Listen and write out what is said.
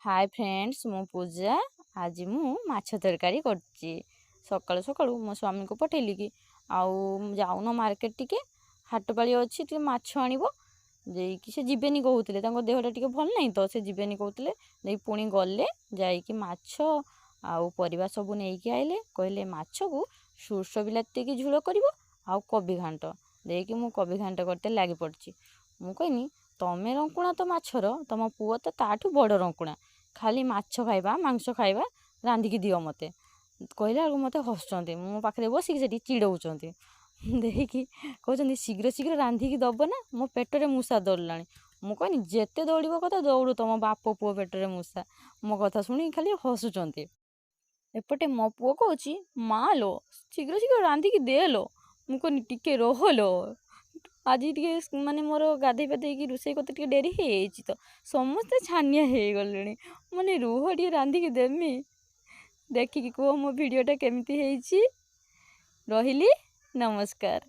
ହାଏ friends, ମୁଁ ପୂଜା। ଆଜି ମୁଁ ମାଛ ତରକାରୀ କରୁଛି। ସକାଳୁ ସକାଳୁ ମୋ ସ୍ୱାମୀକୁ ପଠେଇଲି କି ଆଉ ଯାଉନ ମାର୍କେଟ, ଟିକେ ହାଟପାଳି ଅଛି, ଟିକେ ମାଛ ଆଣିବ। ଦେଇକି ସେ ଯିବେନି କହୁଥିଲେ, ତାଙ୍କ ଦେହଟା ଟିକେ ଭଲ ନାହିଁ ତ ସେ ଯିବେନି କହୁଥିଲେ। ଦେଇ ପୁଣି ଗଲେ, ଯାଇକି ମାଛ ଆଉ ପରିବା ସବୁ ନେଇକି ଆଇଲେ। କହିଲେ ମାଛକୁ ସୋରିଷ ବିଲାତି ଦେଇକି ଝୋଳ କରିବ ଆଉ କୋବି ଘାଣ୍ଟ। ଦେଇକି ମୁଁ କୋବି ଘାଣ୍ଟ କରତେ ଲାଗି ପଡ଼ିଛି। ମୁଁ କହିନି, ତମେ ରଙ୍କୁଣା ତ ମାଛର, ତମ ପୁଅ ତ ତାଠୁ ବଡ଼ ରଙ୍କୁଣା। ଖାଲି ମାଛ ଖାଇବା, ମାଂସ ଖାଇବା, ରାନ୍ଧିକି ଦିଅ ମୋତେ କହିଲା ବେଳକୁ ମୋତେ ହସୁଛନ୍ତି। ମୋ ପାଖରେ ବସିକି ସେଠି ଚିଡ଼ଉଛନ୍ତି। ଦେଇକି କହୁଛନ୍ତି, ଶୀଘ୍ର ଶୀଘ୍ର ରାନ୍ଧିକି ଦେବ ନା, ମୋ ପେଟରେ ମୂଷା ଦୌଡ଼ିଲାଣି। ମୁଁ କହିନି, ଯେତେ ଦୌଡ଼ିବ କଥା ଦୌଡ଼ୁ, ତମ ବାପ ପୁଅ ପେଟରେ ମୂଷା। ମୋ କଥା ଶୁଣିକି ଖାଲି ହସୁଛନ୍ତି। ଏପଟେ ମୋ ପୁଅ କହୁଛି, ମା ଲୋ, ଶୀଘ୍ର ଶୀଘ୍ର ରାନ୍ଧିକି ଦେ ଲୋ। ମୁଁ କହିନି, ଟିକେ ରହ ଲୋ। ଆଜି ଟିକେ ମାନେ ମୋର ଗାଧେଇ ପାଧେଇକି ରୋଷେଇ କରତେ ଟିକେ ଡେରି ହେଇଯାଇଛି ତ ସମସ୍ତେ ଛାନିଆ ହେଇଗଲେଣି। ମାନେ ରୁହ ଟିକେ, ରାନ୍ଧିକି ଦେମି। ଦେଖିକି କୁହ ମୋ ଭିଡ଼ିଓଟା କେମିତି ହେଇଛି। ରହିଲି, ନମସ୍କାର।